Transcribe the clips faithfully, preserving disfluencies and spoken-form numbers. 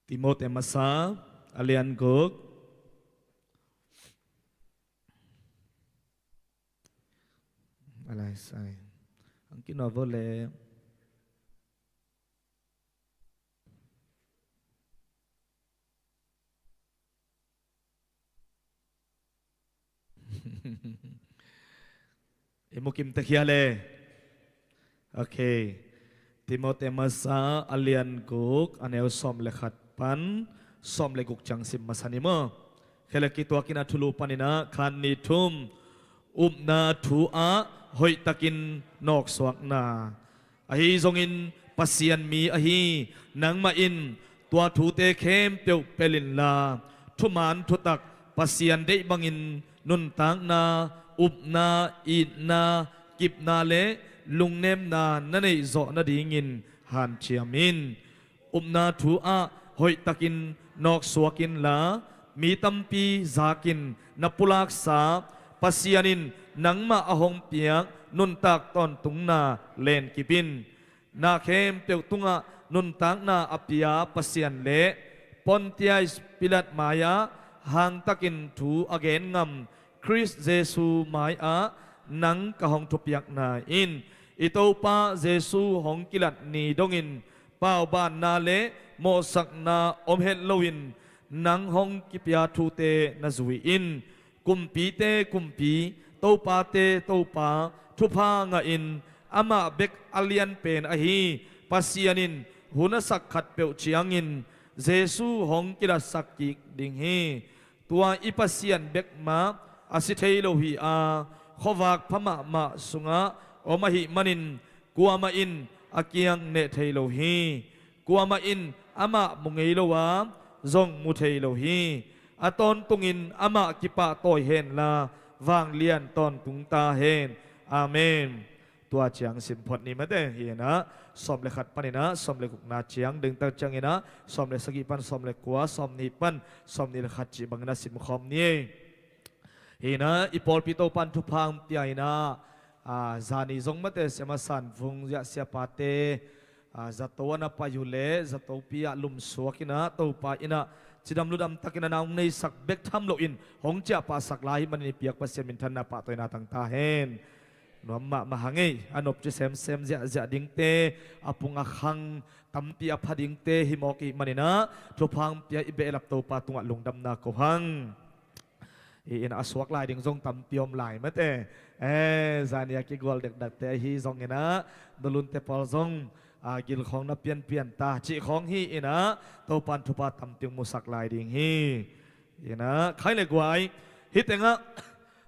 Timote masa a lian guk. A lai sai. Ang kino vo le. I mukim te khia le. Ok. Timote masa a lian guk a neu sawm le khat pan sawm le guk ciang sim masa ni maw. Khele kituakin a thulu paninah khan ni thum. Upna thu ah hoihtakin nawksuakna. Ahi zongin Pasian mi ahi nangmah in tua thute khempeuh pel inla, thuman thutak Pasian deih bangin nuntakna, upna, itna, kipna le lungnemna na neih zawh nadingin hanciam in. Upna thu ah hoihtakin nawksuak inla, mi tampi zakin na pulaksa Pasian in nangmah a hong piak nuntak tawntungna lenkip in. Na khempeuh tungah nuntakna a pia Pasian le Pontius Pilat mai-ah hangtakin thu a gen ngam Khrist Jesu mai-ah nang ka hong thupiakna in i Topa Jesu hong kilat ni dongin paubanna le mawhsakna om het loin nang hong kipia thute na zui in. Kumpite Kumpi, Topate Topa, thupha ngahin amah bek a lianpen ahi Pasian in hun a sak khat peuh ciangin Jesu hong kilatsak kik ding hi. Tua i Pasian bek mah a si thei lo hi a, khuavak pha mahmah sungah om ahih manin kuamah in a kiang neh thei lo hi. Kuamah in amah mu ngei lo a, zong mu thei lo hi. A tawntungin amah kipahtawi henla, vanglian tawntung ta hen. Amen. Tua ciang sim phot ni mate. Hinah sawm le khat paninah sawm le gukna ciang dingtak cianginah sawm le sagih pan sawm le kua, sawm nih pan sawm nih le khat cih bangin a simkhawm ni. Hinah i pawlpi Topan thupha hong pia inah, a, zani zong mate Siama San Vung ziah siapate, a, zato a na pai uh le zatopi ah lumsuak inah Topa inah cidam ludam takin a na hong neisak bek tham loin hong ciahpahsak lai hih manin i piak Pasian minthanna pahtawina tang ta hen. Nuam mahmah hang ei, a nopci semsem ziahziah dingte, a pung a khang tampi a pha dingte hi mawk ih maninah thupha hong pia i behlap Topa tungah lungdamna ko hang. Hi in a suak lai ding zong tampi om lai mate. Eh, zania kigual dekdakte ahi zonginah nulunte pawl zong, a, gilkhawng na pianpian ta cih khawng hi inah Topan thupha tampi hong musak lai ding hi. Inah khai le guai hih tengah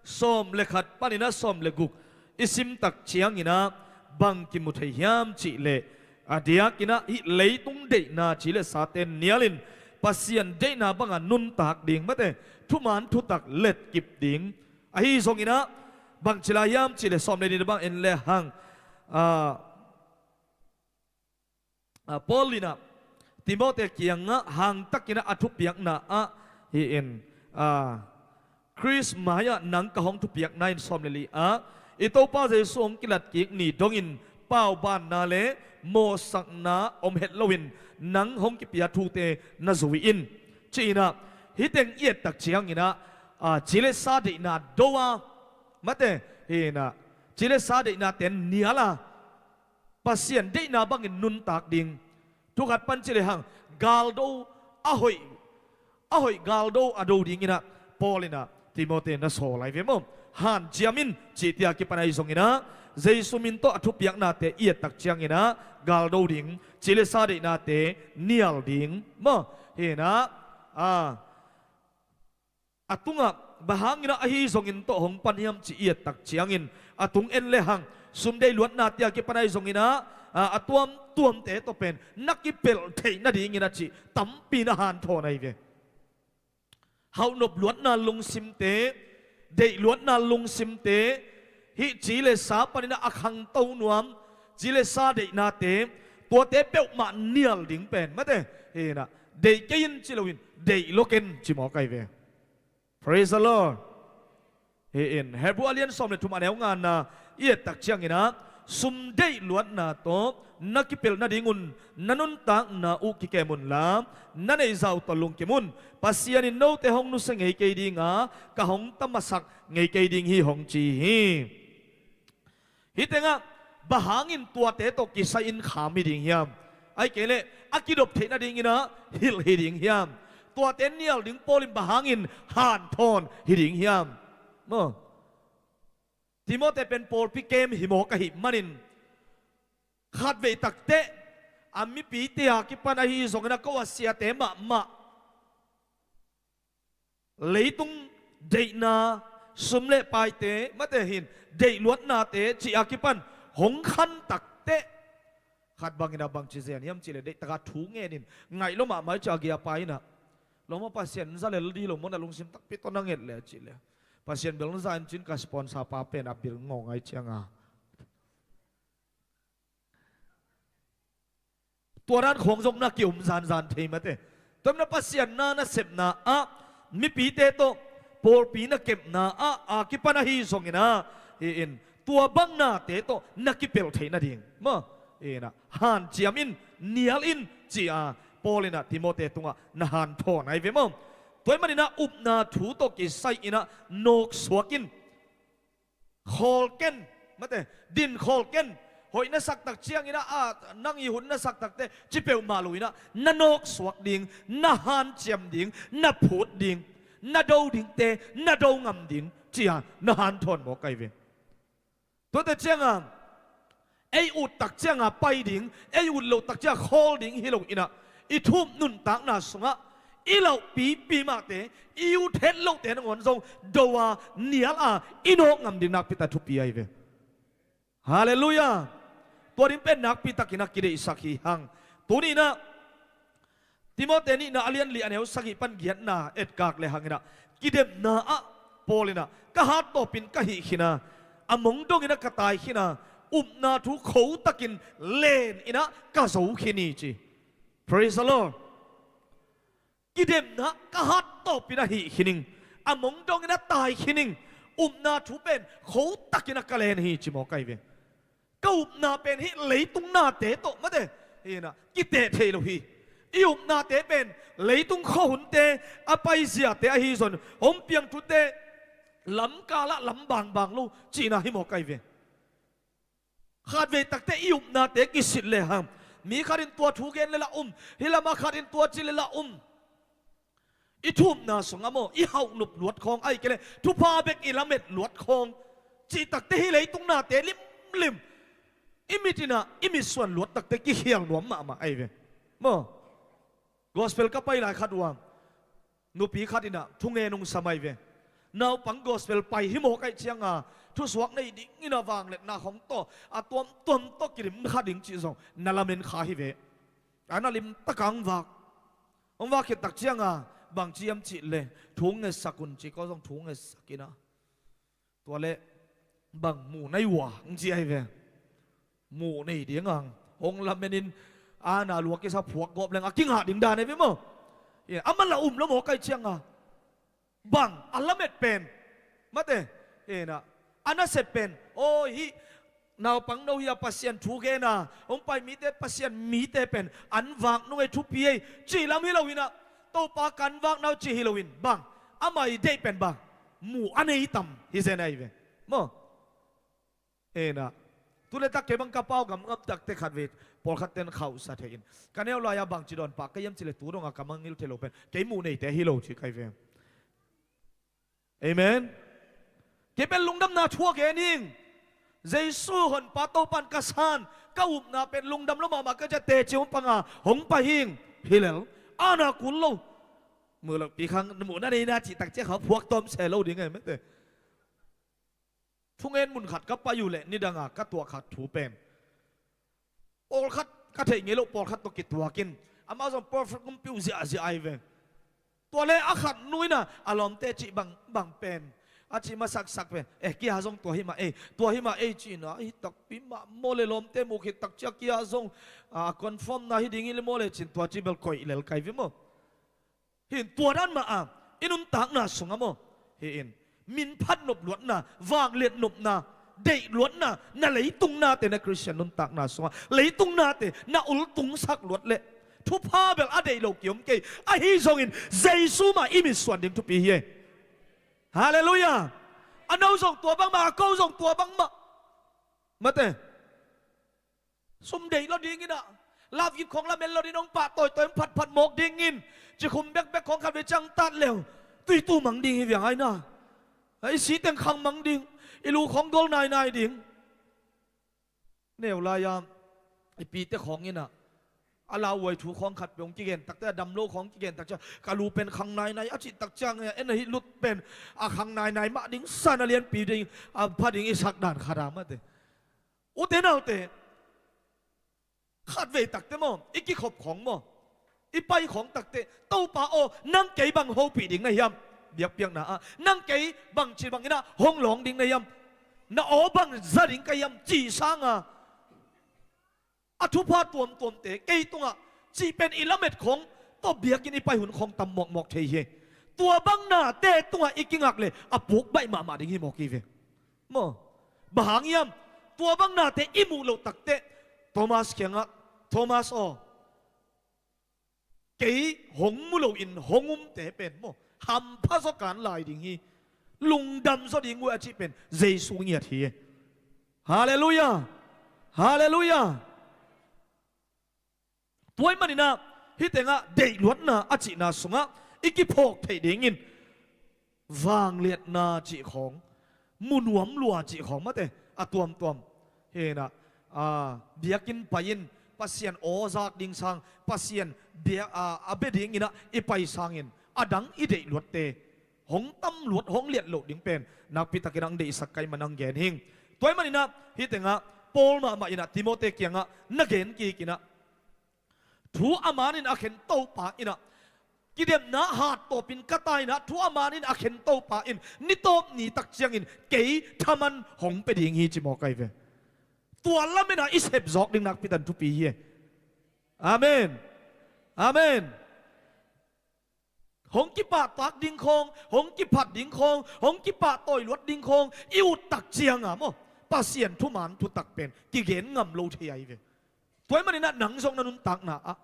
sawm le khat paninah sawm le guk i simtak cianginah bang kimu thei hiam cihleh, a diakinah hih leitung deihna ci le sate nialin Pasian deihna banga nuntak ding mate, thuman thutak letkip ding. Ahi zonginah bang ci lai hiam cihleh sawm le nih bang en le hang, a, a, Paul inah Timote kiangah hangtakinah a thupiakna ah hi in, a, Khrist mai-ah nang ka hong thupiakna in sawm le li ah i Topa Jesu hong kilatkik ni dongin paubanna le mawhsakna om het loin nang hong kipia thute na zui in. Ci inah hih teng i ettak cianginah, a, ci le sa deihna do a mate, hinah ci le sa deihnate nial a Pasian deihna bangin nuntak ding. Thukhat pan ci le hang galdo a hoih, a hoih galdo a do dinginah Paul inah Timote na sawl lai ve maw? Hanciam in cihtia kipan ahi zonginah Jesu min tawh a thupiaknate i ettak cianginah galdo ding, ci le sa deihnate nial ding maw? Hinah, a, a tungah bang hanginah ahi zongin tawh hong pan hiam cih i ettak ciangin a tung en le hang sumdei luatna tia kipan ahi zonginah, a, a tuamtuamte tawh pen na kipelh theih nadingin a cih tampi na hanthawn ahi ve. Hauhnop luatna lungsimte, deih luatna lungsimte, hih ci le sa paninah a khangto nuam ci le sa deihnate, tuate peuhmah nial ding pen mate, hinah deih kei in ci loin deih lo ken ci mawk ahi ve. Praise the Lord. Hi in Hebrew a lian sawm le thum a neu ngana i ettak cianginah sum deih luatna tawh na kipelh nadingun na nuntakna uh kikem unla, na neihzau tawh lungkim un. Pasian in note hong nusia ngei kei dinga, ka hong tamasak ngei kei ding hi, hong ci hi. Hih tengah bang hangin tuate tawh kisai-in kham hi ding hiam? Ahih kei leh a kidop theih nadingin ah hilh hi ding hiam? Tuate nial ding Paul in bang hangin hanthawn hi ding hiam? Maw, Timote pen pawlpi kem hi mawk ahih manin, khatvei takteh a mipite a kipan ahi zongin a ko a siate mahmah, leitung deihna, sum le paite, mate hin deih luatnate cih a kipan hong khan takteh, khat bangin a bangci zen hiam cih leh, deih taka thu ngenin ngaih lua mahmah hi ci a, a gia pa in ah, lo maw, Pasian za lel dih lo maw, na lungsim takpi tawh na nget leh cih leh, Pasian bel na za in cin, ka sponsor pa pen a bil ngawngai cianga tua dan khawng zong na ki-um zanzan thei mate. Tua manin ah Pasian na nasepna ah mipite tawh, pawlpi na kepna ah a kipan ahi zongin ah, hi in, tua bang nate tawh na kipelh theih nading maw, hi in ah, hanciam in, nial in ci-a Paul in ah Timote tungah na hanthawn ahi ve maw. Tua ahih manin ah upna thu tawh kisai-in ah nawksuak in, khawl ken, mate, din khawl ken. Hoih na sak tak ciangin ah, a, nang i hun na sak takteh ci peuhmah lo-in ah, na nawksuak ding, na hanciam ding, na phut ding, na do dingte na do ngam ding ci-a na hanthawn mawk ahi ve. Tuate cianga ei ut tak cianga pai ding, ei ut loh tak cianga khawl ding hi lo-in ah, i thup nuntakna sungah i lauhpipi mahte, i ut het lohte nangawn zong do a, nial a, i nawk ngam ding nakpi tak thupi ahi ve. Halleluiah. Tua ding pen nakpi takin a kideihsak hi hang. Tuni-in ah Timote nihna a lian li a neu sagih pan giatna etkak le hangin ah, kidemna ah Paul in ah, ka hat tawpin ka hih khin a, a mong dongin ah ka tai khin a, upna thu khotakin len in ah ka zo khin hi ci. Praise the Lord. Kidemna ka hat tawpin a hih khin ing, a mong dongin a tai khin ing, upna thu pen khotakin a ka len hi ci mawk ahi ve. Ka upna pen hih leitung nate tawh mate, hi in ah, kiteh thei lo hi. I upnate pen leitung khuahunte, a paiziate ahi zong, hong piang thute lamkalah lam bangbang lo cihna hi mawk ahi ve. Khatvei takteh i upnate kisit le hang, mi khat in tua thu gen le lah um, hih lamah khat in tua ci le lah um. I thu upna sungah maw, i hauh nop luat khawng, ahih kei leh thupha bek i lamet luat khawng, cih takteh hih leitung nate limlim i mit in ah i mitsuan luat takteh kikhial nuam mahmah ahi ve. Maw, gospel ka pai lai khat uh a, nupi khat in ah thungen hong sam ahi ve. Naupang gospel pai hi mawk ahih cianga, thusuak nei dingin a vangliatna khawng tawh, a tuamtuam tawh kidim kha ding cih zong na lamen kha hi ve. A na limtak a hong vak, hong vak khit tak cianga, bangci hiam cih leh, thu ngetsak un ci, ko zong thu ngetsak in ah, tua leh bang muh na hi uh a, hong ci ahi ve. Muh nei ding hang, hong lamenin, a na lua kisa phuak gawp leng a kingah ding dan ahi ve maw. Hi in ah, a man lah um lo mawk ahih cianga, bang a lamet pen, mate, hi in ah, a nasep pen, aw, hih naupang no hi a, Pasian thu gen a hong pai mite, Pasian mite pen an vak nung ei, thupi ei cih lam hi lo-in ah, Topa kan vakna uh cih hi lo-in, bang, amah i deih pen bang, muh a nei tam hi zen ahi ve. Maw, hi in ah, tu le tak kei bang ka pau gamgam takteh khatvei pawlkhatte'n khauhsa thei in, ka neu lai-a bangci dawn pah ka hiam cih leh, tu dongah ka mangngilh thei lo pen kei muh neite hi lo ci ka hi ve. Amen. Kei pen lungdamna thu a gen ing. Jesu Honpa Topa'n ka san, ka upna pen lungdam lua mahmah ka ci a, teci hong pang a hong pai ing. Hi lel, a na kul lo. Muh lohpi khang, muh na nei na cih tak ciang kha phuak tawm se lo ding e, mate. Thungen mun khat ka pai uh leh nidanga ka tuah khat thu pen, pawlkhat ka theih ngei loh pawlkhat tawh kituakin, amah zong perfect kumpi uh ziahziah ahi ve. Tua leh a khat nu in ah, a lawmte cih bang, bang pen, a cih masaksak pen, eh, kia zong tua hi mah ei, tua hi mah ei ci-in ah, hi takpi mah maw leh, lawmte muh khit tak ciang kia zong, a, confirm na hi ding hi leh maw leh ci-in tua ci bel koih lel ka hi ve maw. Hi in, tua dan mah a i nuntakna sungah maw, hi in, min phat nop luatna, vangliat nopna, deih luatna, na leitung nate, na Khristian nuntakna sungah leitung nate na ultungsak luat leh thupha bel a deih lo kiom kei. Ahi zongin Jesu mah i mitsuan ding thupi hi. Halleluiah. A no zong tua bangmah, a ko zong tua bangmah. Mate. Sum deih lo dingin ah, love gift khawng lamen lo dingin hong pahtawi tawi, hong phatphat mawk dingin, cikhum bekbek khawng khat vei ciang tat leu, tuitu mang ding hi viang aina. I si teng khang mang ding, i lu khawng dol nainai ding. Neu lai-a i pite khawng in ah, a lauhuai thu khawng khat peuh hong kigen takte, a dam lo khawng kigen tak ciang, ka lu pen khang nainai a cih tak ciang, en ahi lut pen a khang nainai mah ding, san a lianpi ding, a pha ding i sak dan khat a mate. Ute naute, khatvei takte maw, i kikhop khawng maw, i pai khawng takte, Topa aw, nang kei bang hopih ding na hiam? Biakpiakna ah nang kei bangci bangin ah hong lawng ding na hiam? Na aw bang za ding ka hiam, ci sanga a thupha tuamtuamte kei tungah cih pen i lamet khawng tawh biakinn i pai hun khawng tam mawkmawk thei hi. Tua bang nate tungah i kingak le a puk baih mahmah ding hi mawk hi ve. Maw, bang hang hiam? Tua bang nate i muh loh takteh Thomas kiangah, Thomas aw, kei hong mu loin hong umte pen maw, hampha zaw kan lai ding hi, lungdam zaw ding uh a cih pen Jesu ngiat hi. Halleluiah. Halleluiah. Tua ahih maninah hih tengah deihluatna a cihna sungah i kiphawk theih dingin vangliatna cih khawng, munuam lua cih khawng mate a tuamtuam hinah, a, biakinn pai-in Pasian aw zak ding sang, Pasian bia, a, a bia dinginah i pai sangin a dang i deihluatte hong tam luat, hong liat loh ding pen nakpitakin ang deihsak ka hih man ang gen hing. Tua ahih maninah hih tengah Paul mahmah inah Timote kiangah na gen kikinah, thu a manin a khen Topa inah, kidemna hattawpin ka tainah thu a manin a khen Topa in ni tawp ni tak ciangin kei thaman hong pia ding hi ci mawk ahi ve. Tua lamena i sepzawk ding nakpitan thupi hi. Amen. Amen. Hong kipahtak ding khawng, hong kiphat ding khawng, hong kipahtawi luat ding khawng i ut tak cianga maw, Pasian thuman thutak pen kigen ngam lo thei ahi ve. Tua ahih maninah nang zong na nuntakna ah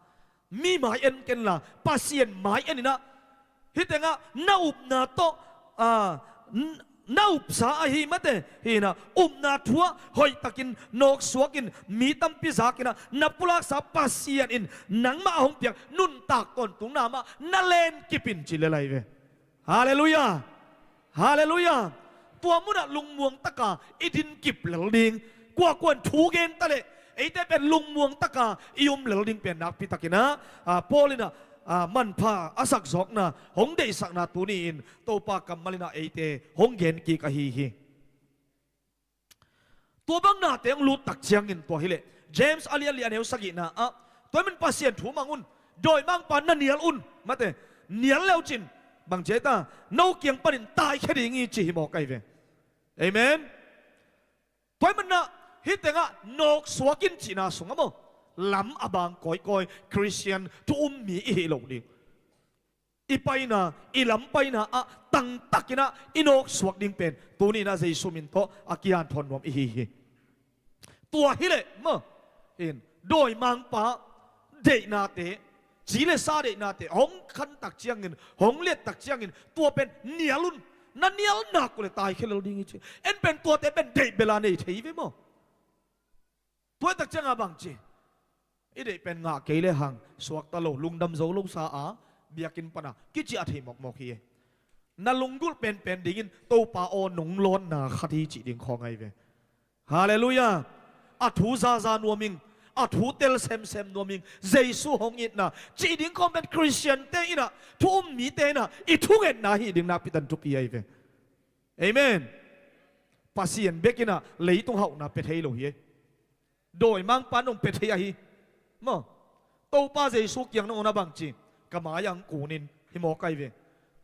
mi mai en kenla, Pasian mai eninah, hih tengah na upna tawh, a, n-, na upsa ahi mate hinah, upna thu ah hoihtakin nawksuakin mi tampi zakinah na pulaksa Pasian in nangmah a hong piak nuntak tawntungna mah na lenkipin ci lel ahi ve. Halleluiah. Halleluiah. Tua munah lungmuang taka i dinkip lel ding, kuakuan thu gen ta leh eite pen lungmuang taka i um lel ding pen nakpitakinah, a, Paul inah, a, manpha a sakzawkna, hong deihsakna tuni-in Topa kammal inah eite hong genkik ahi hi. Tua bang nate hong lut tak ciangin tua hileh James a lian li a neu sagihna ah, tua ahih man Pasian thu mang un, dawimangpa na nial un mate, nial leucin bang ci ahi ta, no kiang panin taikhia ding hi ci hi mawk ahi ve. Amen. Tua ahih manah hih tengah nawksuakin cihna sungah maw, lam a bang kawikawi Khristian thu um mi i hih loh ding, i paina, i lam paina ah tangtakinah i nawksuak ding pen tuninah Jesu min tawh a kihanthawn nuam i hi hi. Tua hileh maw, in dawimangpa deihnate, ci le sa deihnate hong khan tak ciangin, hong liat tak ciangin tua pen nial un, na nial nak uh le taikhia lel ding hi ci. En pen tuate pen deih bela nei thei ve maw. Tua tak cianga bang ci, i deih pen ngah kei le hang suakta lo, lungdam zo lo sa a, biakinn pana kiciah thei mawkmawk hi. Na lunggulh penpen dingin Topa aw nong lawnna khat hi cih ding khawng ahi ve. Halleluiah. A thu zaza nuam ing, a thu tel semsem nuam ing, Jesu hong itna cih ding khawng pen Khristiante inah, thu um mite inah i thungetna hi ding nakpitan thupi ahi ve. Amen. Pasian bek inah leitung hauhna pia thei lo hi. Dawimangpa nong pia thei ahi maw. Topa Jesu kiang nong na bang ci, ka mai-ah hong kunin hi mawk ahi ve.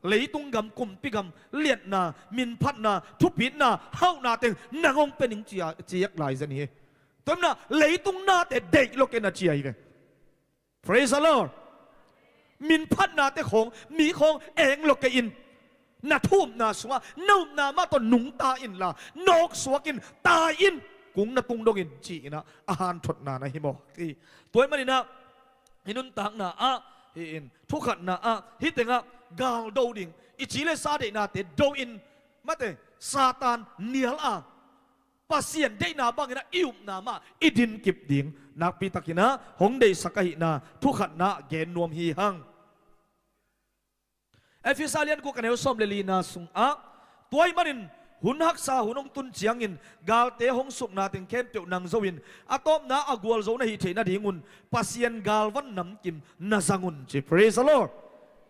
Leitung gam, kumpi gam liatna, minphatna, thupitna, hauhna teng nang hong pia ning ci a, ci ek lai zen hi. Tua ahih manah leitung nate deih lo ken a ci ahi ve. Praise the Lord. Minphatnate khawng, mi khawng eng lo kei in, Na thu upna sungah na upna mah tawh nungta inla, nawksuak in, tai in, kung na tung dongin ci-in ah a hanthotna na hi mawk hi. Tua ahih manin ah i nuntakna ah, hi in, thukhatna ah, hih tengah gal do ding, i ci le sa deihnate do in, mate, Satan nial a, Pasian deihna bangin ah i upna mah i dinkip ding nakpi takin ah hong deihsak ahihna thukhatna gen nuam hi hang. Efesa lian guk a neu sawm le lina sungah, tua ahih manin hun haksa hun hong tun ciangin galte hong sukna teng khempeuh nang zo in, a tawpna a gualzo na hih theih nadingun Pasian galvan namkim na zang un ci. Praise the Lord.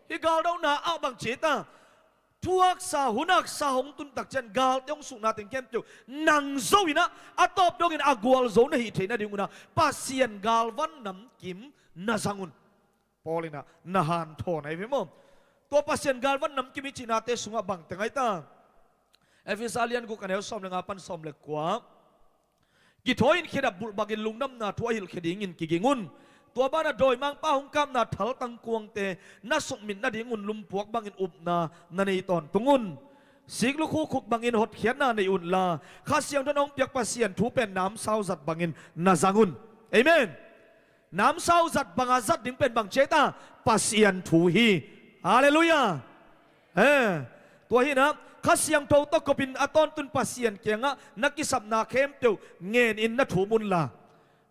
Hih galdona ah bang ci ta? Thu haksa hun haksa hong tun tak ciang galte hong sukna teng khempeuh nang zo in ah, a tawp dongin a gualzo na hih theih nadingun ah Pasian galvan namkim na zang un. Paul in ah na hanthawn ahi ve maw? Tua Pasian galvan namkim i cihnate sungah bang teng ahi ta? Efesa lian guk a neu sawm le nga pan sawm le kua. Kithawi in khedap bulh bangin lungdamna thu a hilhkhia dingin kiging un. Tua banah dawimangpa hong kapna thaltang kuangte na sukmit nadingun lumpuak bangin upna na nei tawntung un. Siklukhu khuk bangin hotkhiatna nei unla, Kha Siangtho in hong piak Pasian thu pen namsau zat bangin na zang un. Amen. Namsau zat banga zat ding pen bang ci ahi ta? Pasian thu hi. Halleluiah. Eh, tua hi in ah Kha Siangtho tawh kopin a tawntun Pasian kiangah na kisapna khempeuh ngenin na thum unla.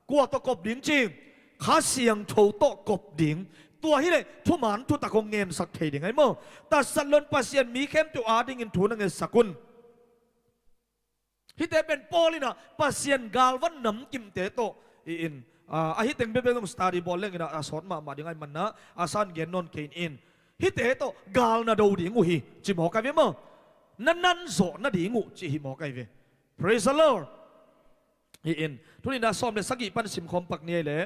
Kua tawh kop ding ci? Kha Siangtho tawh kop ding. Tua hileh thuman thutak hong ngensak thei ding ahi maw? Tatsat loin Pasian mi khempeuh adingin thu na ngetsak un. Hihte pen Paul in ah Pasian galvan namkimte tawh hi in, ah, ahi teng bekbek zong study bawl leng in ah a sawt mahmah ding ahih manin ah a san gen nawn kei in. Hihte tawh gal na do ding uh hi ci mawk ahi ve maw? Na nanzawh nading uh ci hi mawk ahi ve. Praise the Lord. Hi in, tuni in ah sawm le sagih pan simkhawm pak ni ei leh.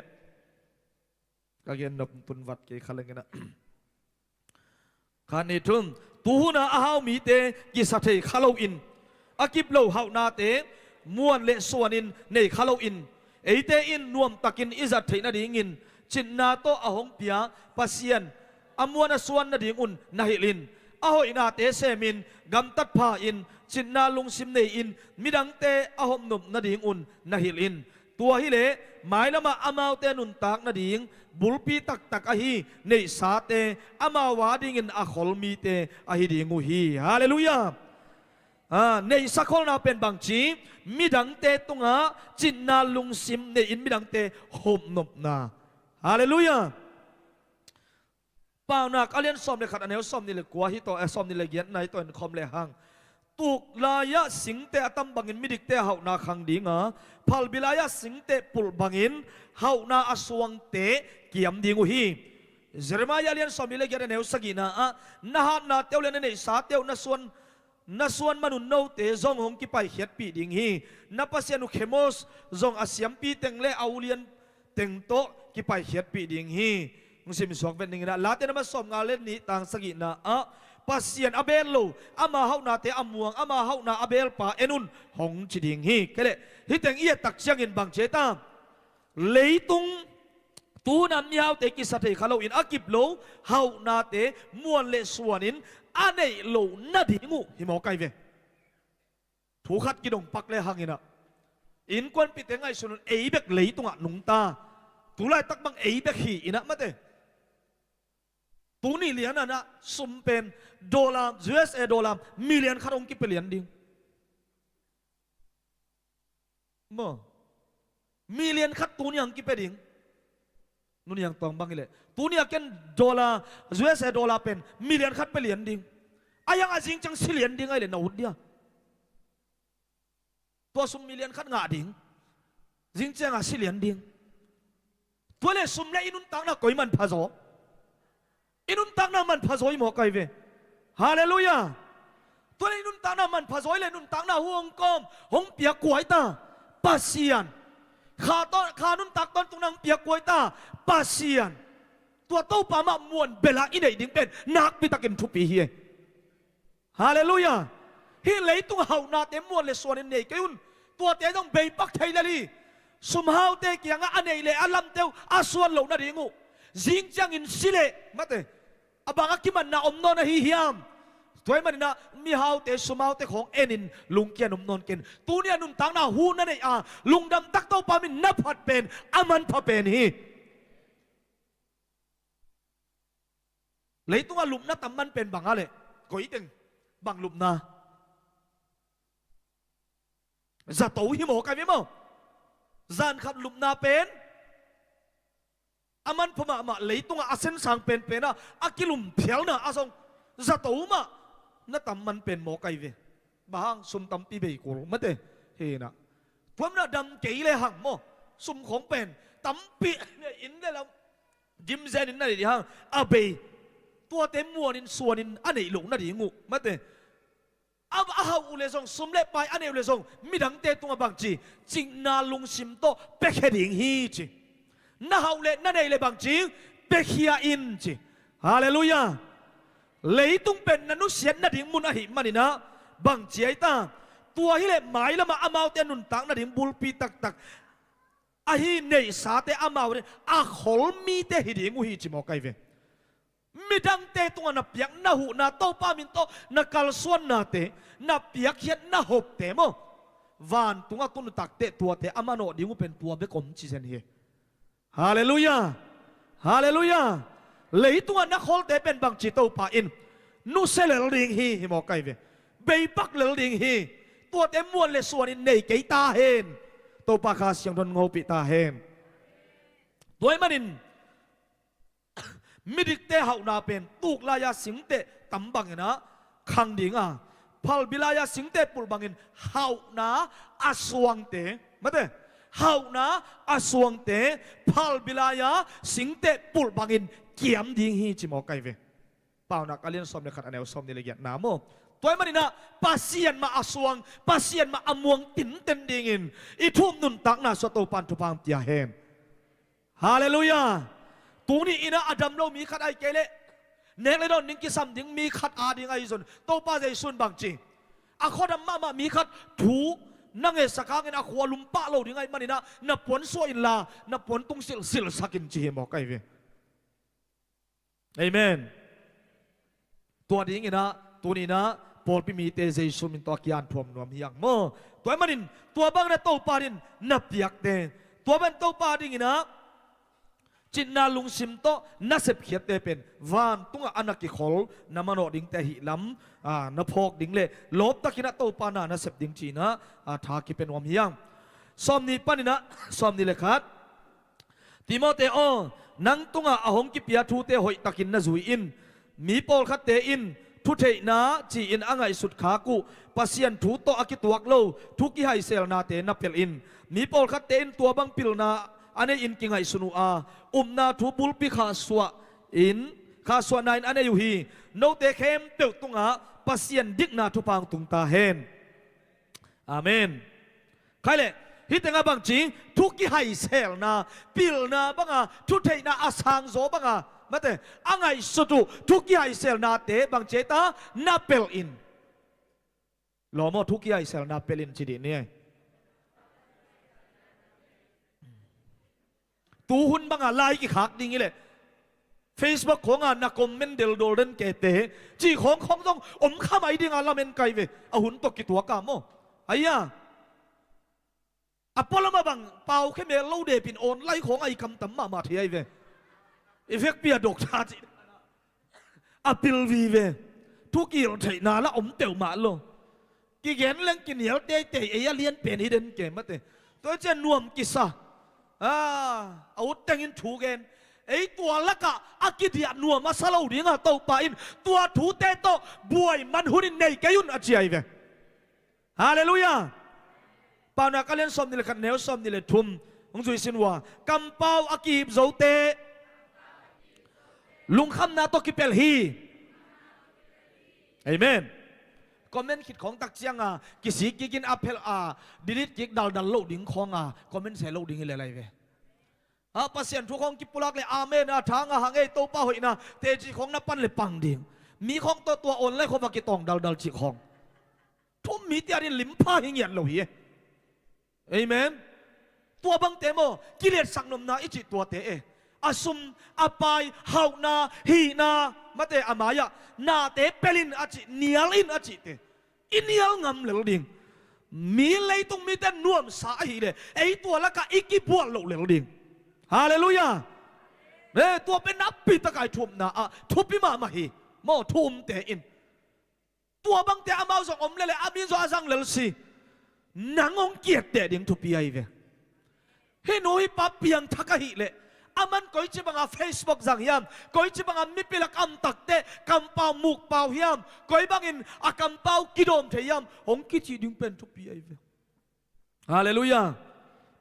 Ka gen nop tun vat kei kha leng in ah. Khat, nih, thum. Tu hun a a hau mite kisa thei kha loin, a kip lo hauhnate muan le suanin nei kha loin, eite in nuamtakin i zat theih nadingin cinna tawh a hong pia Pasian a muan a suan nadingun na hilh in. A hoihnate semin, gamtat pha-in, cinna lungsim nei-in midangte a hopnop nadingun na hilh in. Tua hileh mailamah amaute nuntak nading bulpi taktak ahi neihsate, amau adingin a khol mite ahi ding uh hi. Halleluiah. Ah, neihsa kholna pen bangci? Midangte tungah cinna lungsim nei-in midangte hopnopna. Halleluiah. Paunak a lian sawm le khat a neu sawm nih le kua hi tawh, eh, sawm nih le giatna hi tawh in khawm lehang. Tuk lai-ah singte a tam bangin midikte a hauhna khang dinga, phalbi lai-ah singte pulh bangin hauhna a suangte kiam ding uh hi. Jeremiah a lian sawm nih le giat a neu sagihna ah, na hatnate uh le na neihsate uh na suan na suan manun note zong hong kipaikhiatpih ding hi. Na pasian uh Khemos zong a siampi teng le a ulian teng tawh kipaikhiatpih ding hi. Hong simsuak vet ning in ah, Late na mat sawmnga le nih tang sagihna ah, Pasian a beel lo, ama hauhnate a muang, ama hauhna a beelpa en un, hong ci ding hi. Kei leh hih teng i et tak ciangin bang ci ei ta? Leitung tu hun a mihaute kisa thei kha loin, a kip lo hauhnate muan le suanin a neih loh nading uh hi mawk ahi ve. Thu khat kidong pak lehang in ah, innkuanpihte ngaihsun un, ei bek leitungah nungta. Tu laitak bang ei bek hi in ah mate. Tuni lian ah na sum pen dollar, U S A dollar million khat hong kipia lian ding. Maw? Million khat tuni hong kipia ding. Nuni hong tawng bang hileh, tuni a ken dollar, U S A dollar pen million khat pia lian ding. A hiang a zing ciang si lian ding ahih leh na ut dia? Tua sum million khat ngah ding. Zing ciang a si lian ding. Tua leh sum le i nuntakna koi manpha zaw? I nuntakna manpha zaw hi mawk ahi ve. Halleluiah. Tua leh i nuntakna manpha zaw hi leh nuntakna hu hong kawm, hong piak kua hi ta? Pasian. Kha tawn, kha nuntak tawntungna hong piak kua hi ta? Pasian. Tua Topa mah muan bel a i neih ding pen nakpi takin thupi hi. Halleluiah. Hih leitung hauhnate muan le suanin nei kei un. Tuate zong beipak thei lel hi. Sumhaute kiangah a neih le a lamte uh a suan loh nading uh, zing ciangin si leh mate, a bang a kimanna om nawn ahi hiam? Tua ahih manin ah mihaute, sumaute khawng enin lungkia nuam nawn ken. Tuni a nuntakna hu na neih a, lungdam tak Topa min na phat pen a manpha pen hi. Leitungah lupna tam man pen bang a leh, koi teng bang lupna? Zato hi maw, kai ve maw? Zan khat lupna pen a manpha mahmah, leitungah a sensang penpen ah a kilum phialna ah zong zato mah na tam man pen maw, kai ve. Bang hang? Sum tampi bei kul mate. Hi na, tuamna dam kei le hang maw, sum khawng pen tampi nei in le lam, gym zen in na nei dih hang, a bei. Tuate muanin suanin a neih loh nading uh mate. A, a hauh uh leh zong, sum le pai a neih uh leh zong, midangte tungah bangci, cikna lungsim tawh piakhia ding hi ci. Na hauh leh na neih leh bangci, piakhia in ci. Halleluiah. Leitung pen na nusiat nading mun ahih manin ah, bangci ahi ta, tua hi leh mailamah amaute nuntak nading bulpi taktak ahi neihsate, amau a khol mite hi ding uh hi ci maw, kai ve. Midangte tungah na piak na huhna, Topa min tawh na kalsuannate, na piakkhiat na hopte maw, vantungah tun uh tak teh tuate a manawh ding uh pen tua bek om ci zen hi. Halleluiah. Halleluiah. Leitungah na kholte pen bangci Topa in nusia lel ding hi, hi maw, kai ve. Beipak lel ding hi. Tuate muan le suanin nei kei ta hen. Topa Kha Siangtho in hong hopih ta hen. Tua ahih manin midikte hauhna pen tuklai-a singteh tam bangin ah khang ding a, phalbi lai-a singteh pulh bangin hauhna a suangte, mate, hauhna a suangte phalbi lai-a singteh pulh bangin kiam ding hi ci maw, kai ve. Paunak a lian sawm le khat, a neu sawm nih le giatna maw. Tua ahih manin ah Pasian mah a suang, Pasian mah a muang tinten dingin i thu-um nuntakna sungah Topa in thupha hong pia hen. Halleluiah. Tuni in ah a dam lo mi khat ahih kei leh, nek le dawn ding kisam ding mi khat ading ahi zong, Topa Jesu in bangci, a khuadam mahmah mi khat thu na ngetsak hangin a khua lum pah lo ding ahih manin ah na puan suah inla, na puan tung silhsilhsak in ci hi maw, kai ve. Amen. Tua dingin ah tuni in ah pawlpi mite Jesu min tawh a kianthuam nuam hi hang maw. Tua ahih manin tua bangin ah Topa dingin na piakte, tua bangin Topa dingin ah citna lungsim tawh na sepkhiatte pen vantungah a na kikhol, na manawh dingte ahih lam, aa, na phawk ding le lawptakin ah Topa na na sep ding ci-in ah, aa, tha kipia nuam hi hang. Sawmnih panin ah, sawmnih le khat. Timote aw, nang tungah a hong kipia thute hoihtakin na zui in. Mi pawlkhatte in thutheihna ci-in a ngaihsut khak uh Pasian thu tawh a kituak lo thu kihaiselnate na pelh in. Mi pawlkhatte in tua bang pilna a nei-in kingaihsun uh a, upna thu bulpi khahsuah in, khahsuahna in a nei uh hi. Note khempeuh tungah Pasian dikna thupha hong tung ta hen. Amen. Khai leh, hih tengah bangci, thu kihaiselna, pilna banga, thutheihna a sangzaw banga, mate, a ngaihsut uh thu kihaiselnate bangci ahi ta, na pelh in. Lawm aw, thu kihaiselna pelh in ci dih ni. Tuhun banga lai kikhak ding hi leh, Facebook khawnga na comment deldol den kei te, cih khawng khawng zong om kha mai dinga lamen kai ve, a hun tawh kituak a maw. Aia, a pualam a bang pau khe mel lo depin online khawng a i kamtam mahmah thei ahi ve. I vekpi a doctor cih a pil vive. Thu kihilh theihna la om peuhmah lo. Kigen leng kinial teitei, ei a lian pen hi den ke mate. Tua ciang nuam kisa. A, a ut tengin thu gen. Ei tua lakah a kidiah nuam a sa lo dinga Topa in tua thute tawh buai man hunin nei kei un a ci ahi ve. Halleluiah. Paunak a lian sawmnih le khat, neu sawmnih le thum. Hong zui sin uh a, kampau a kihip zote lungkhamna tawh kipelh hi. Amen. Comment khit khawng tak cianga kisik kikin a phelh a, delete kik daldal loh ding khawnga comment se loh ding hi lel ahi ve. A, Pasian thu khawng kipulak le amen a, thang a hang ei, Topa hoihna te cih khawng na pan le pang ding. Mi khawng tawh tua online khawng va kitawng daldal cih khawng. Thu-um mite adingin limpha hi ngiat lo hi. Amen. Tua bangte maw, kiliatsak nopna i cih tuate e. a sum, a pai, hauhna, hihna, mate, a mai-ah nate pel in a cih, nial in a cihte i nial ngam lel ding. Mi, leitung mite nuamsa ahih leh ei tua lakah i kibual loh lel ding. Halleluiah. Ne, tua pen napi taka i thumna ah thupi mahmah hi. Maw, thumte in tua bangte amau zong om lele, a min zong a zang lel si. Nang hong kiatteh ding thupi ahi ve. Hih nu hih pa piangthak ahih leh aman koici banga Facebook zang hiam, koici banga mipi lak amtakte kampau mukpau hiam, koi bangin a kampau kidawm thei hiam, hong kicih ding pen thupi ahi ve. Halleluiah.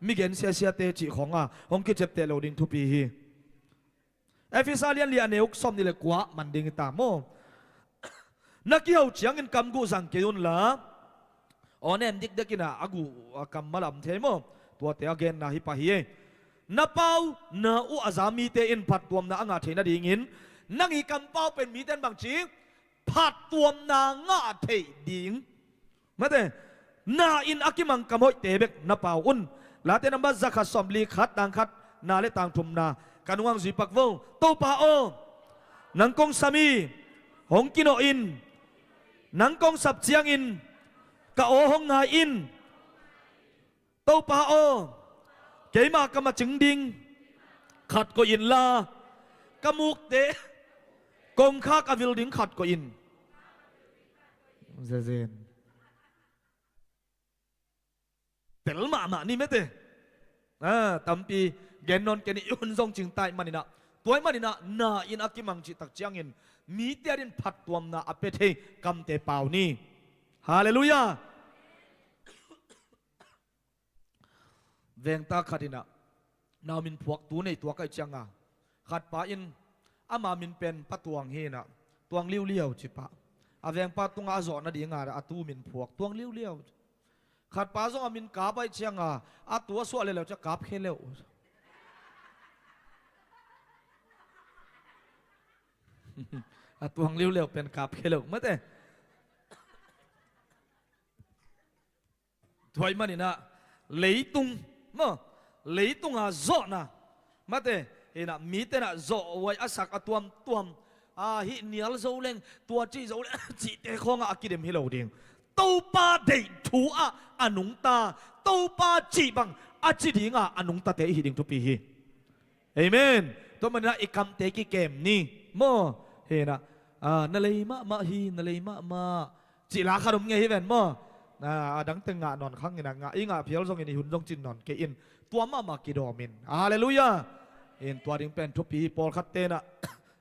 Mi gen siasiate cih khawnga hong kicepteh lo ding thupi hi. Efesa lian li a neu sawm nih le kua man ding hi ta maw? Na kiho ciangin kam guh zang kei unla. Aw, nem dikdekin a guh a kammal a om thei maw? Tuate a genna hi pah hi. Na pau na uh a za mite in phattuamna a ngah theih nadingin nang i kampau pen mite in bangci phattuamna ngah theih ding. Mate, na in a kimang kam hoihte bek na pau un. Late nambat zakhat sawmli khat, tang khat na le tang thumna ka nungang zui pak vo. Topa aw, nang kong sa mi hong kinawh in, nang kong sap ciangin ka aw hong ngai in. Topa aw, keima kam a cing ding khat koih inla, ka mukte kongkhak a vil ding khat koih in. Zezen. Tel mahmah ni mete. Ah, tampi gen nawn kei ni, i hun zong cing ta ahih maninah, tua ahih maninah na in a kimang cihtak ciangin mite adingin phattuamna a pia thei kamte pau ni. Halleluiah. Vengta khat inah nau min phuaktu nei tuak ahih cianga khatpa in ama min pen Pa Tuang hi inah, Tuang Liuliau ci pah. A vengpa tungah a zawh nadinga a tu min phuak, Tuang Liuliau. Khatpa zong a min Kap ahih cianga a tu a suah leuleu ciah Kap Kheleuh. A Tuang Liuliau pen Kap Kheleuh mate. Tua ahih maninah leitung maw, leitunga zawhna mate, hinah mite inah zawh huai a sak a tuamtuam, a hih nial zo leng, tua cih zo leng cihte khawngah a kidem hi lo ding. Topa deih thu ah a nungta, Topa cih bang a ci dinga a nungtate i hi ding thupi hi. Amen. Tua maninah i kamte kikem ni maw? Hinah, ah, na lei mahmah hi, na lei mahmah cih la khat om ngei hi ven maw? Ah, a dangte ngah nawn khang inah, ngah i ngah phial zongin i hun zong cin nawn kei in, tua mahmah kidawm in. Halleluiah. In tua ding pen thupi hi. Pawlkhatte inah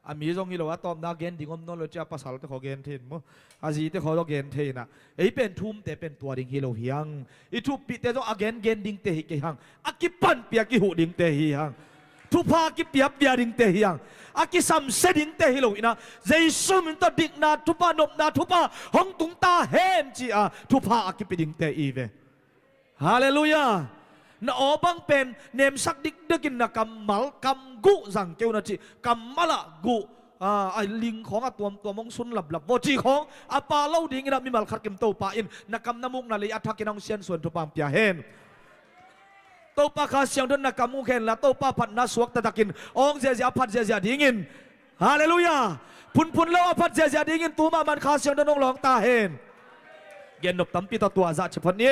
a mi zong hi lo a tawpna gen ding om nawn lo cia pasalte khaw gen thei in maw? A zite khaw zong gen thei inah, ei pen thumte pen tua ding hi lo hiang. I thuppihte zong a gen gen dingte hi kei hang. A kipanpih a kihuh dingte hi hang. Thupha a kipiapia dingte hi hang. A kisamsia dingte hi lo inah, Jesu min tawh dikna thupha, nopna thupha hong tung ta hen ci-a thupha a kipi dingte i ve. Halleluiah. Na aw bang pen nemsak dikdikin na kammal, kam guh zang kei un a cih, kammal ah guh, ah, a ling khawng a tuamtuam hong sun laplap vaw cih khawng a pa lo dingin ah mimal khat kim Topa in na kam na mukna lei a thakin hong siansuan thupha hong pia hen. Topa Kha Siangtho in na kam uk henla, Topa phatna suak taktakin hong ziahziah a phat ziahziah dingin. Halleluiah. Phunphun lo a phat ziahziah dingin tu mahmah in Kha Siangtho in hong lawng ta hen. Gennop tampi tawh tua zah ci phot ni.